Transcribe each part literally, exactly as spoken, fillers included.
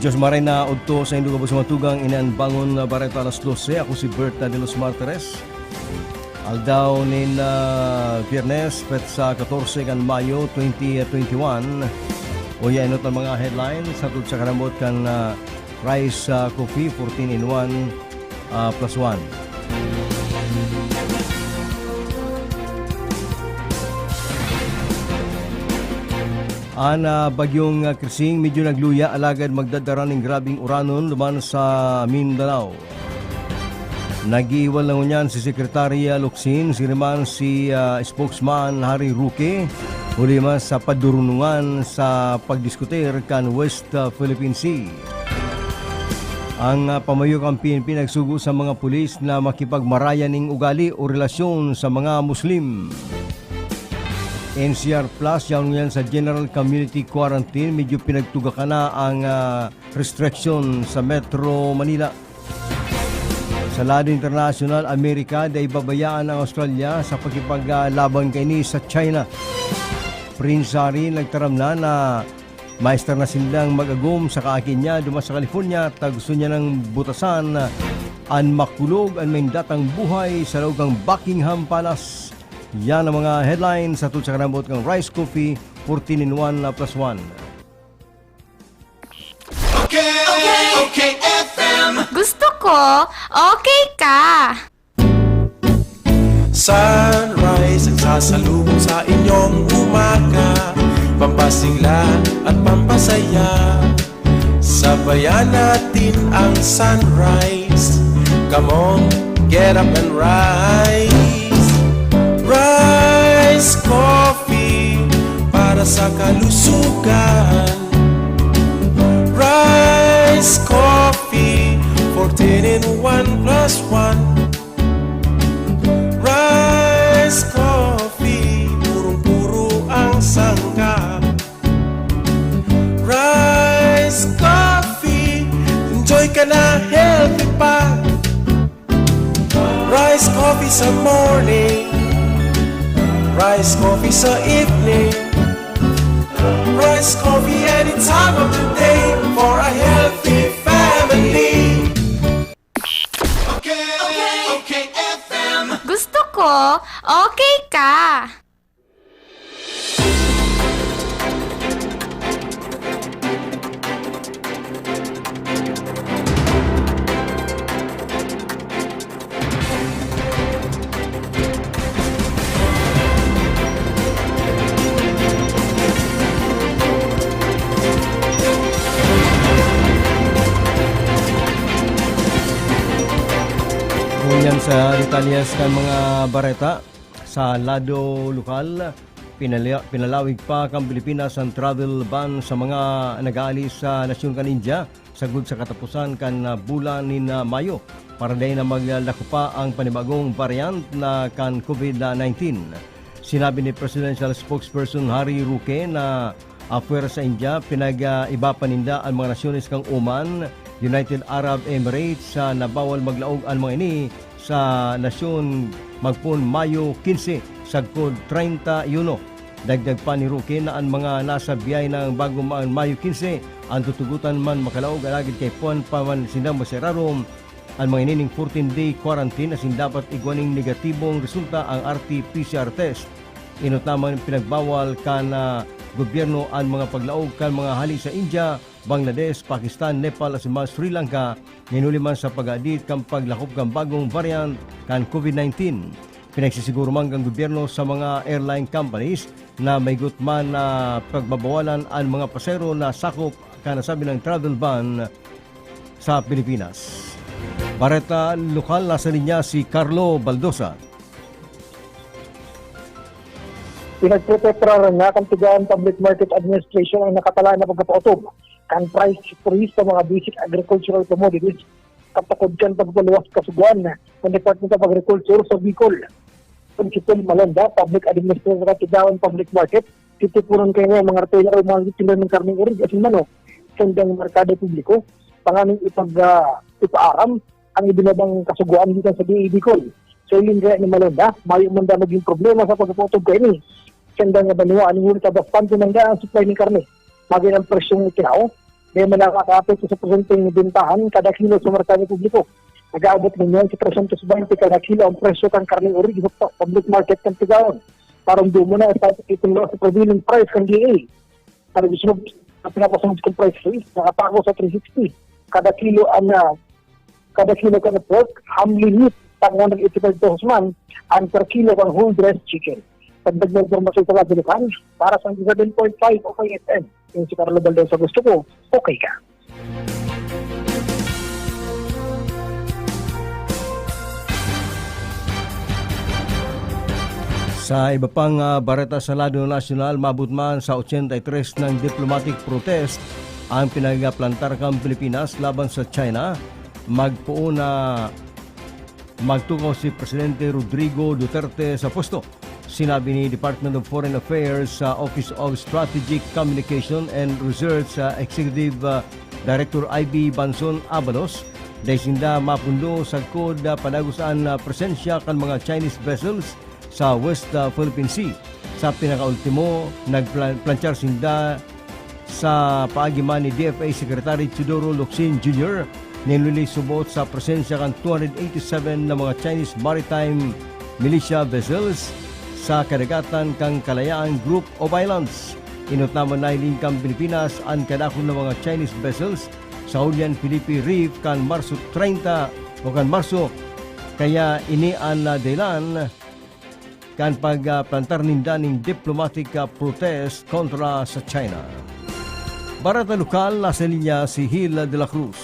Diyos maray na udto sa indo gabos mga tugang, ini an Bangon na Bareta alas dose. Ako si Berta de los Martires. Aldaw nin, ah, Biyernes, petsa katorse kan Mayo, twenty twenty-one. Uya, enot an mga headlines hatod sa kanamot kan, ah, Rice, ah, Coffee, fourteen in one, ah, plus one. An, ah, bagyong, ah, Krising medyo nagluya, alagad magdadara nin grabeng uranon duman sa Mindanao. Nag-iiwal na ngunyan si Secretary, ah, Locsin, siring man si, ah, Spokesman Harry Roque, huli man sa padurunungan sa pagdiskutir kan West, ah, Philippine Sea. An, ah, pamayo kan P N P nagsugo sa mga pulis na makipagmaraya nin ugali o relasyon sa mga Muslim. N C R Plus, yaon ngunyan sa General Community Quarantine, medyo pinagtugakan na an, ah, restriction sa Metro Manila. Sa lado internasyonal, Amerika, dai babayaan an Australia sa pakipaglaban kaini sa China. Prince Harry nagtaram na na maestar na sindang mag-agom sa kaaki niya duman sa California, ta gusto niya nang butasan an makulog an maindatang buhay sa laog kan Buckingham Palace. Yan ang mga headlines hatod sa kanamot kan Rice Coffee, fourteen in one plus one. Okay, okay, F M. Gusto ko, okay ka. Sunrise ang sasalubong sa inyong umaga. Pampasigla at pampasaya. Sabayan natin ang sunrise. Come on, get up and rise. Rise Coffee para sa kalusugan. Rice Coffee, fourteen in one plus one. Rice Coffee, purong-puro ang sangkap. Rice Coffee, enjoy ka na, healthy pa. Rice Coffee sa morning, Rice Coffee sa evening. Rice Coffee any time of the day for a healthy family. Okay, okay, okay, F M. Gusto ko, okay ka. Ngunyan sa detalyes kan mga bareta, sa lado lokal, pinali-, pinalawig pa kan Pilipinas an travel ban sa mga nag-aalis sa nasyon kan India sagkod sa kataposan kan, ah, bulan nin, ah, Mayo, para dai na magdako pa ang panibagong variant na kan COVID nineteen. Sinabi ni Presidential Spokesperson Harry Roque na, ah, pwera sa India, pinag-iba pa ninda an mga nasyones kan Oman, United Arab Emirates, ah, na bawal maglaog an mga ini sa nasyon magpoon Mayo quince sagkod treinta y uno. Dagdag pa ni Roque na an mga nasa biyay na bago man Mayo quince an tutugotan man makalaog, alagad kaipuhan pa man sindang maseraron an mga ini nin fourteen-day quarantine asin dapat igwa nin negatibong resulta ang R T P C R test. Enot na man pinagbawal kan, ah, gobyerno an mga paglaog kan mga hali sa India, Bangladesh, Pakistan, Nepal asin man Sri Lanka, nin huli man sa pag-aadit kan paglakop kan bagong variant kan COVID nineteen. Pinagsisiguro man kan gobyerno sa mga airline companies na maigot man na pagbabawalan an mga pasahero na sakop kan nasabing travel ban sa Pilipinas. Bareta lokal, nasa linya si Carlo Baldosa. Pinagpopotraran na kan Tigaon Public Market Administration ang nakatalaan na pagpapaotob kan price freeze sa mga basic agricultural commodities katakod kan pagpaluwas kasugoan ng Department of Agriculture sa Bicol. Principal Malonda, Public Administrator sa Tigaon Public Market, titipunon kaini ang mga retailer o mga nagtitinda ng karneng orig asin manok sa indang merkado publiko, tanganing ipag, ah, ipaaram ang ibinabang kasugoan gikan sa D A Bicol. Sa hiling kaya ni Malonda, mayo man daw naging problema sa pagpapaotob kaini. Sa indang banwa, aning huli ta bastante nangga ang supply nin karne. Magin ang presyong itinao, May mga nakaapekto sa presenteng bintahan kada kilo sa merkado publiko. Nag-aabot ngunyan sa trescientos veinte kada kilo ang presyo kan karneng origo sa pa-, public market kan Tigaon. Parang dumo na sa itulo sa prevailing price kan D A. Parang gusto mo, ang pinapasunod kong price list, nakatago sa three sixty. Kada kilo ang, ah, kada kilo kan pork, ham limit, tag one hundred eighty-five pesos man, ang per kilo kan whole dressed chicken. Dagdag na impormasyon sa Radyo Lokal, para sa ninety-seven point five O K F M. Yung si Carlo Valdez sa gusto ko, okay ka. Sa iba pang, ah, bareta sa lado nasyonal, maabot man sa ochenta y tres na diplomatic protest ang pinagplantar kan Pilipinas laban sa China, magpoon na magtukaw si Presidente Rodrigo Duterte sa pwesto. Sinabi ni Department of Foreign Affairs sa Office of Strategic Communication and Research, ah, Executive, ah, Director Ivy Banson Abalos, dai sinda mapundo sagkod, ah, padagos an, ah, presensya kan mga Chinese vessels sa West, ah, Philippine Sea. Sa pinakaultimo, nagplan-, planchar sinda sa paagi man ni D F A Secretary Teodoro Locsin Junior, nin Lunes subot sa presensya kan two hundred eighty-seven na mga Chinese maritime militia vessels sa kadagatan kan Kalayaan Group of Islands. Inot naman nahiling kan Pilipinas an kadakul na mga Chinese vessels sa Julian Felipe Reef kan Marso treinta o kan Marso, kaya ini an, ah, dahilan kan pagplantar ninda nin diplomatic, ah, protest kontra sa China. Bareta Lokal, nasa linya si Hil de la Cruz.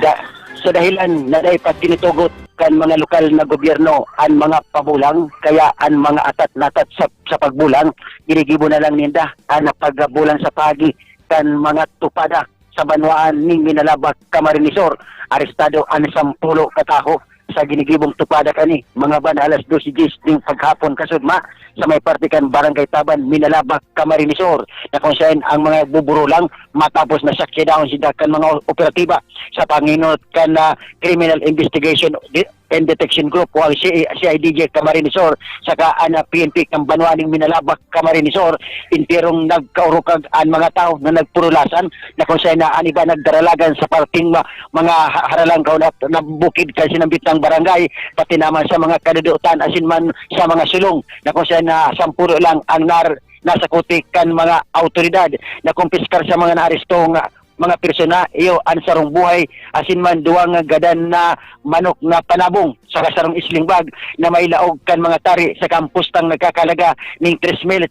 Da-, sa dahilan na dai pa tinutugot kan mga lokal na gobyerno an mga pabulang, kaya an mga atat na atat sa, sa pagbulang, ginigibo na lang ninda an pagbulang sa paagi kan mga tupada sa banwaan ning Minalabac, Camarines Sur. Arestado an sampulo ka tawo sa ginigibong tupada kani, mga banda alas dose diyes ning paghapon kasugma, sa may parte kan Barangay Taban, Minalabac, Camarines Sur, na kung saan ang mga nagbuburulang matapos na sakyadan sila kan mga operatiba sa panginot kan, ah, Criminal Investigation Di-, and Detection Group o ang C-, C I D G Camarines Sur, saka an, ah, P N P kan banwa ning Minalabac, Camarines Sur, enterong nagkaurukag an mga tawo na nagpurulasan, na kung saan na an iba nagdaralagan sa parting ma-, mga ha-, haralangkaw na, na bukid kan sinambit na barangay, pati naman sa mga kadudotan asin man sa mga sulong, na kung saan na sampulo lang ang nar-, nasakuti kan mga awtoridad. Nakumpiskar sa mga naarestong mga persona, iyo an sarong buhay asin man duwang gadan na manok na panabong, saka sarong sling bag na may laog kan mga tari sa kampustang nagkakalaga ning tres mil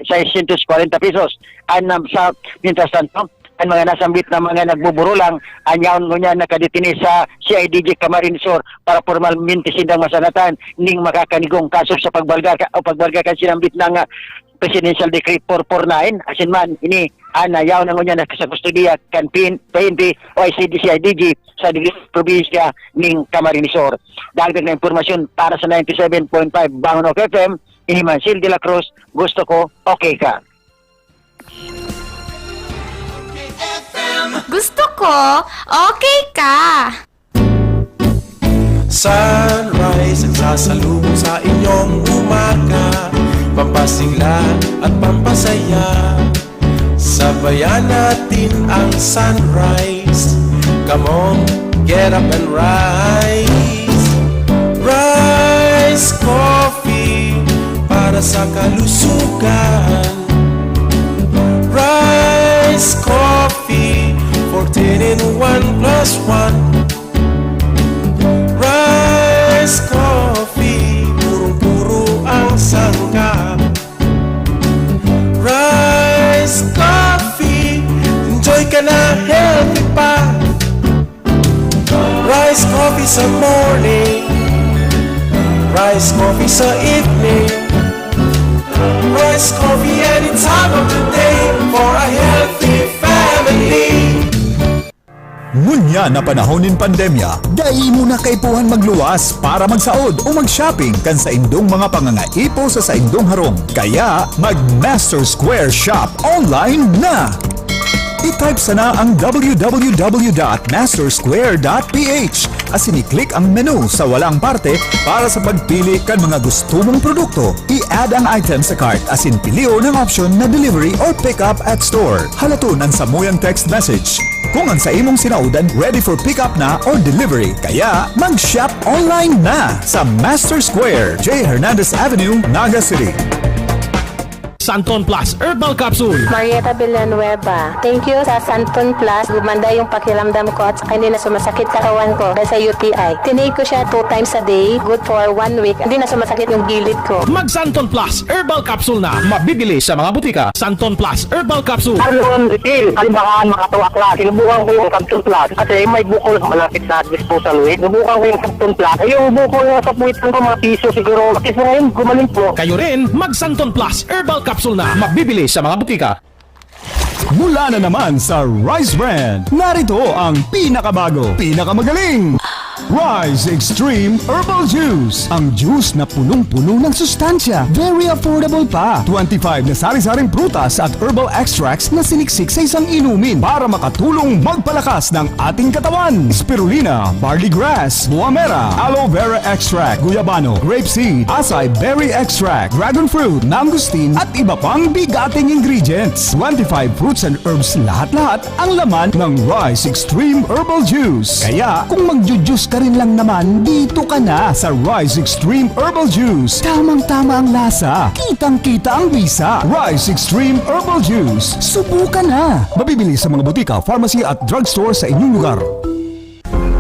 seiscientos kwarenta pesos. An, um, sa, mientras tanto, an mga nasambit na mga nagbuburulang, an yaon ngunyan nakadetene sa C I D G Camarines Sur para pormalmente sindang masangatan ning makakanigong kaso sa pagbalga ka, o pagbalga kan sinambit na nga Presidential Decree four four nine, asin man, ini, an, ah, yaon na ngunyan na sa kustodiya kan P N, P N P o C I D G sa Distrito Probinsya ning Camarines Sur. Dagdag na impormasyon para sa ninety seven point five Bangon F M, ini man Sil de la Cruz, gusto ko, okay ka. Gusto ko, okay ka. Sunrise ang sasalubong sa inyong umaga, pampasigla at pampasaya. Sabayan natin ang sunrise. Come on, get up and rise. Rise Coffee para sa kalusugan. Rise Coffee, fourteen in one plus one. Rise Coffee, purong-puro ang sangkap. Rise Coffee, enjoy ka na, healthy pa. Rise Coffee sa morning, Rise Coffee sa evening, Rise Coffee any time of the day for a healthy family. Ngunyan na panahon nin pandemya, dai mo na kaipuhan magluwas para magsaod o mag-shopping kan saindong mga pangangaipo sa saindong harong. Kaya, mag-Master Square Shop online na! I-type sana ang w w w dot master square dot p h asin i-click ang menu sa walang parte para sa pagpili kan mga gusto mong produkto. I-add ang item sa cart asin pilion ang option na delivery or pick up at store. Halaton an samuyang text message. Kung ang sa imong sinaodan ready for pick up na or delivery, kaya mag-shop online na sa Master Square, J Hernandez Avenue, Naga City. Santon Plus Herbal Capsule. Marieta Villanueva. Thank you sa Santon Plus. Gumanda yung pakiramdam ko at saka hindi na sumasakit katawan ko dahil sa U T I. Tinake ko siya two times a day. Good for one week. Hindi na sumasakit yung gilid ko. Mag Santon Plus Herbal Capsule na. Mabibili sa mga butika. Santon Plus Herbal Capsule. Arlon Refill, kalimbahan, mga tuwa klase. Sinubukan ko yung Santon Plus kasi may bukol malapit sa disposal weight. Sinubukan ko yung Santon Plus. Ay, yung bukol na sa puwitan ko, mga piso siguro. Kasi ngayon, gumaling po. Kayo rin, mag Santon Plus Herbal Capsule na. Mabibili sa mga butika. Mula na naman sa Rise Brand, narito ang pinakabago, pinakamagaling Rise Extreme Herbal Juice. Ang juice na punong-puno ng sustansya, very affordable pa. Twenty-five na sari-saring prutas at herbal extracts na siniksik sa isang inumin para makatulong magpalakas ng ating katawan. Spirulina, barley grass, buamera, aloe vera extract, guyabano, grape seed, acai berry extract, dragon fruit, mangosteen, at iba pang bigating ingredients. Twenty-five fruits and herbs lahat-lahat ang laman ng Rise Extreme Herbal Juice. Kaya kung magju-juice ka rin lang naman, dito ka na sa Rise Extreme Herbal Juice. Tamang-tama ang lasa, kitang-kita ang bisa. Rise Extreme Herbal Juice. Subukan na! Mabibili sa mga butika, pharmacy at drugstore sa inyong lugar.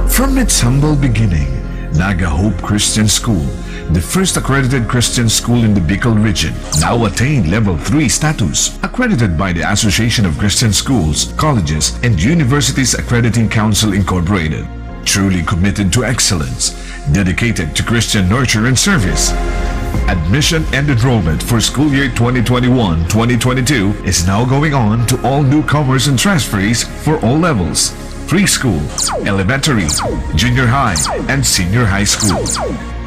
From its humble beginning, Naga Hope Christian School, the first accredited Christian school in the Bicol region, now attained Level three status, accredited by the Association of Christian Schools, Colleges, and Universities Accrediting Council Incorporated. Truly committed to excellence, dedicated to Christian nurture and service. Admission and enrollment for school year twenty twenty-one twenty twenty-two is now going on to all newcomers and transferees for all levels: preschool, elementary, junior high, and senior high school.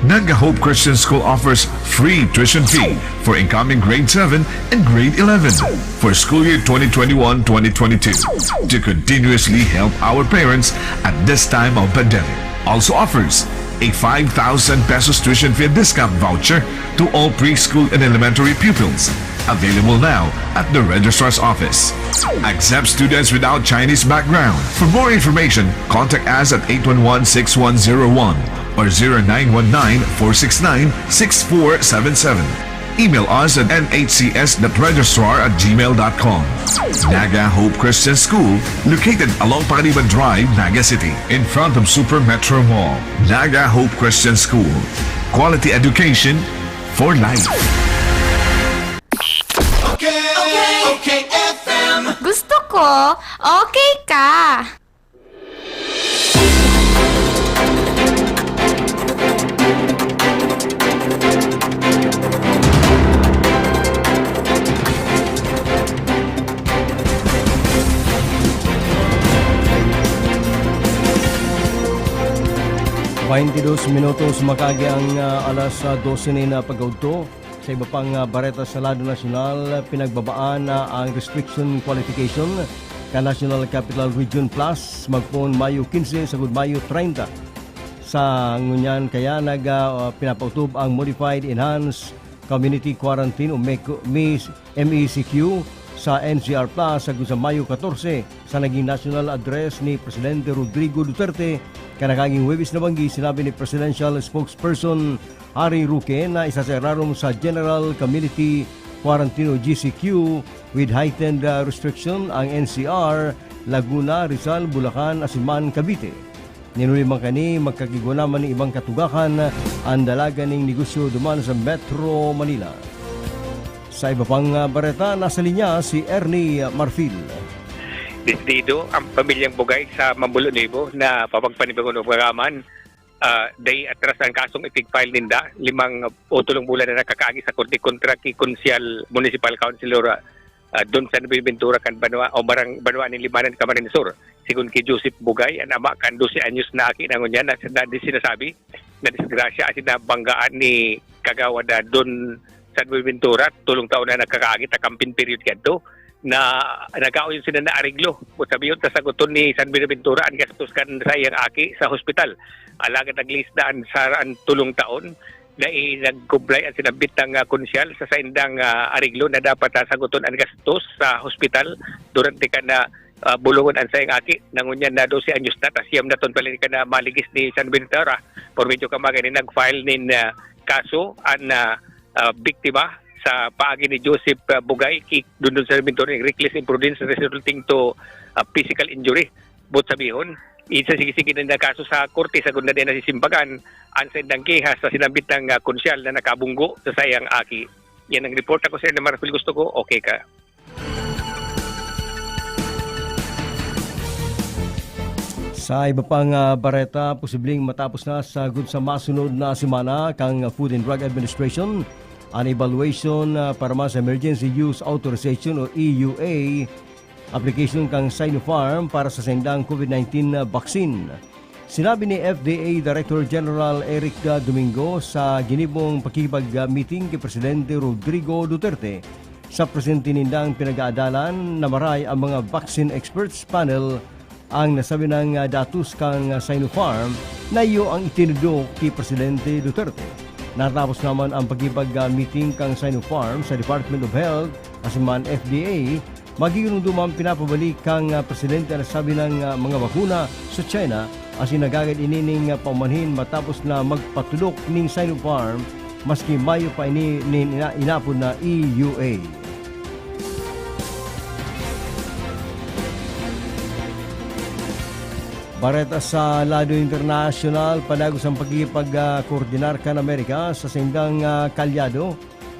Naga Hope Christian School offers free tuition fee for incoming grade seven and grade eleven for school year twenty twenty-one twenty twenty-two to continuously help our parents at this time of pandemic. Also offers a five thousand pesos tuition fee discount voucher to all preschool and elementary pupils. Available now at the Registrar's Office. Accept students without Chinese background. For more information, contact us at eight one one six one zero one or zero nine one nine four six nine six four seven seven. Email us at N H C S dot registrar at gmail dot com. Naga Hope Christian School, located along Pacaniban Drive, Naga City, in front of Super Metro Mall. Naga Hope Christian School. Quality education for life. Okay, okay, F M. Gusto ko, okay ka. Baintidos minutos makaagi ang ah, alas ah, dose nin ah, pag-udto. Sa iba pang ah, bareta sa lado nasyonal, pinagbabaan na ang restriction qualification kan National Capital Region Plus magpoon Mayo quince sagud Mayo treinta. Sa ngunyan kaya nag ah, pinapautob ang Modified Enhanced Community Quarantine o MEC, MECQ sa N C R Plus sagud sa Mayo catorce. Sa naging national address ni Presidente Rodrigo Duterte kan nakaging Huwebes na banggi, sinabi ni Presidential Spokesperson Harry Roque na isa sa irarom sa General Community Quarantine o G C Q with heightened uh, restriction ang N C R, Laguna, Rizal, Bulacan, asin man Cavite. Nin huli man kani, magkakigwa na man nin ibang katugakan an dalagan nin negosyo duman sa Metro Manila. Sa iba pang ah, bareta, nasa linya si Ernie Marfil. Desidido ang pamilyang Bugay sa Mambulo Nuevo na papagpanibagon o pagaman ah, day atras ang kasong ipig-file ninda, limang o tulong bulan na nakakaagi sa korte kontra ki Konsyal Municipal Councilor ah, ah, Don San Buenaventura kan Banwa o Barang Banwa nin Limanan, Camarines Sur. Sigon ki Joseph Bugay, an ama kan dose anyos na aki na ngunyan na, na di sinasabi na disgrasya asin nabanggaan ni Kagawad ah, Don San Buenaventura, tulong taon na nakakaagi ta campaign period kadto na nagkaon yun sila na ariglo. Sabihon ta saguton ni San Buenaventura an gastos kan sa iyang aki sa hospital. Alagad naglis na an sa an tulong taon na i- nagkublay an sinambit ng ah, konsyal sa saindang ah, ariglo na dapat ah, saguton an gastos sa hospital durante kan ah, ah, bulungon an saiyang aki na ngunyan na dose anyos na, ta siyam na taon pa lang ka na maligis ni San Buenaventura. Por medyo ka magani nag-file nin, ah, kaso an, ah, ah, biktima sa paagi ni Joseph, ah, Bugay ki Dundun San Buenaventura ning reckless imprudence resulting to, ah, physical injury. But sabihon, isa sige-sige na kaso sa korte, sagkod na din nasisimbagan an saindang kehas sa sinambit na, ah, konsyal na nakabunggo sa saiyang aki. Yan ang report ako, Sir Marfil. Gusto ko, okay ka. Sa iba pang, ah, bareta, posibleng matapos na sagkod sa masunod na semana kan Food and Drug Administration an evaluation, ah, para man sa Emergency Use Authorization o E U A application kan Sinopharm para sa saindang COVID nineteen na vaccine. Sinabi ni F D A Director General Eric, ah, Domingo sa ginibong pakikipag-meeting ki Presidente Rodrigo Duterte sa presente nindang pinag-aadalan na maray ang mga vaccine experts panel ang nasabi ng, ah, datos kan, ah, Sinopharm na iyo ang itinudok ki Presidente Duterte. Natapos naman ang pakikipag-meeting kan Sinopharm sa Department of Health asin man F D A. Magigiromdoman pinapabalik kan, ah, presidente an sabi na, ah, mga bakuna sa China, asin nagagad ini ning, ah, paumanhin matapos na magpatudok ning Sinopharm, maski mayo pa ini nin ina-, inapod na E U A. Bareta sa lado internasyonal, padagos ang pakikipag, ah, koordinar kan Amerika sa saindang, ah, kaalyado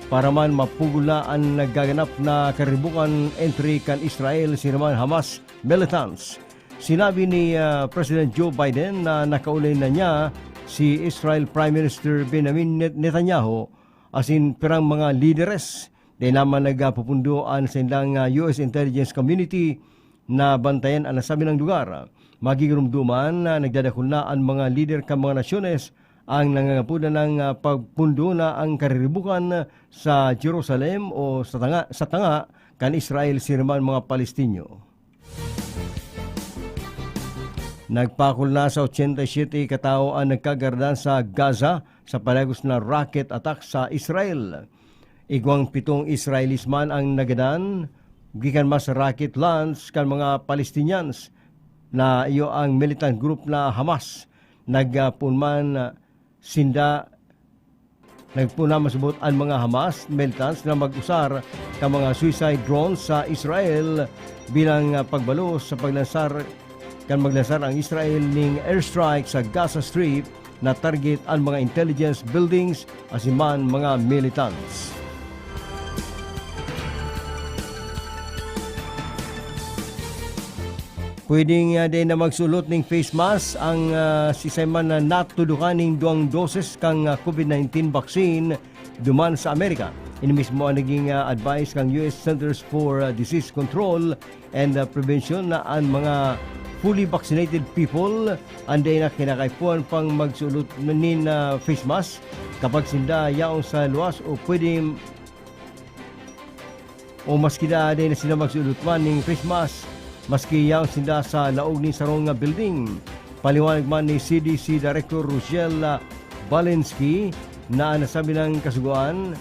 para man mapugol na an naggaganap na karibukan entre kan Israel asin man Hamas militants. Sinabi ni, ah, President Joe Biden na nakaulay na niya si Israel Prime Minister Benjamin Net-, Netanyahu asin pirang mga lideres. Dai naman nagpupundo an saindang, ah, U S intelligence community na bantayan an nasabi nang lugar. Magigiromdoman na nagdadakul na an mga lider kan mga nasyones ang nangangapodan ng, ah, pagpundo na ang kariribukan sa Jerusalem o sa tanga, sa tanga kan Israel asin man mga Palestinyo. Nagpakol na sa ochenta y siete katawo ang nagkagaradan sa Gaza sa padagos na rocket attack sa Israel. Igwang pitong Israelis man ang nagadan gikan man sa rocket launch kan mga Palestinians na iyo ang militant group na Hamas. Nagpoon man, ah, sinda, nagpoon na masabot an mga Hamas militants na mag-usar kan mga suicide drones sa Israel bilang, ah, pagbalos sa paglansar kan maglansar ang Israel ning airstrike sa Gaza Strip na target an mga intelligence buildings asin man mga militants. Pwedeng, ah, dai na magsulot ning face mask ang, ah, siisay man na natudukan ning duwang doses kan, ah, COVID nineteen vaccine duman sa Amerika. Ini mismo ang naging, ah, advice kan U S Centers for, ah, Disease Control and, ah, Prevention na an mga fully vaccinated people an dai na kinakaipuhan pang magsulot nin, ah, face mask kapag sinda yaon sa luwas o pwede o maski da dai na sila magsulot man ning face mask, maski yaon sinda sa laog nin sarong nga building. Paliwanag man ni C D C Director Rochelle, ah, Walensky na an nasabi nang kasugoan,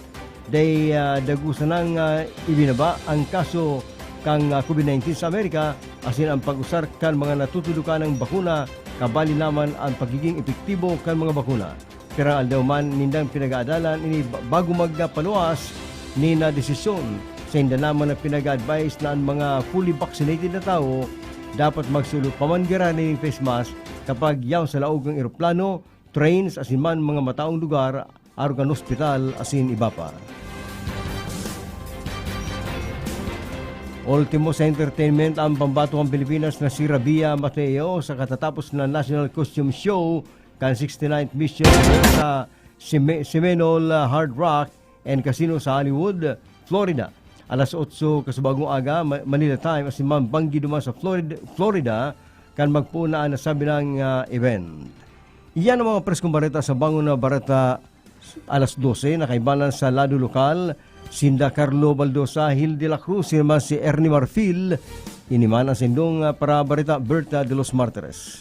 dai, ah, dagusan nang, ah, ibinaba ang kaso kan, ah, COVID nineteen sa Amerika, asin ang pag-usar kan mga natutudokan ng bakuna, kabali naman ang pagiging epektibo kan mga bakuna. Pirang aldaw man nindang pinag-aadalan ini ba-, bago magpaluwas nin, ah, desisyon. Sainda naman na pinag-a-advise na an mga fully vaccinated na tawo dapat magsulot pa man giraray nin face mask kapag yaon sa laog kan eroplano, trains, asin man mga mataong lugar, arog kan ospital, asin iba pa. Ultimo sa entertainment, ang pambato kan Pilipinas na si Rabia Mateo sa katatapos na National Costume Show kan sixty-ninth Miss Universe sa Seme-, Seminole, ah, Hard Rock and Casino sa Hollywood, Florida. Alas otso kasubagong aga, Ma-, Manila time, asin man banggi duman sa Florid-, Florida, kan magpoon na an nasabi nang, ah, event. Iyan ang mga preskong bareta sa Bangon na Bareta, alas dose, na kaibanan sa lado lokal, sinda Carlo Baldosa, Hil de la Cruz, asin man si Ernie Marfil. Ini man ang saindong, ah, parabareta, Berta de los Martires.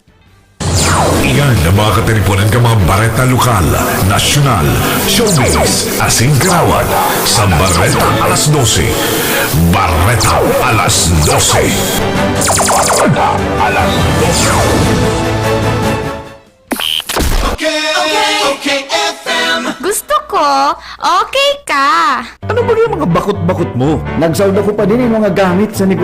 Iyan ang mga katiriponan kan mga bareta lokal, nasyonal, showbiz, asin karawan sa Bareta Alas Dose. Bareta Alas Dose. Bareta Alas Dose. Okay, okay, okay, F M. Gusto ko, okay ka. Ano ba yung mga bakot-bakot mo? Nagsaod ako pa din yung mga gamit sa negosyo.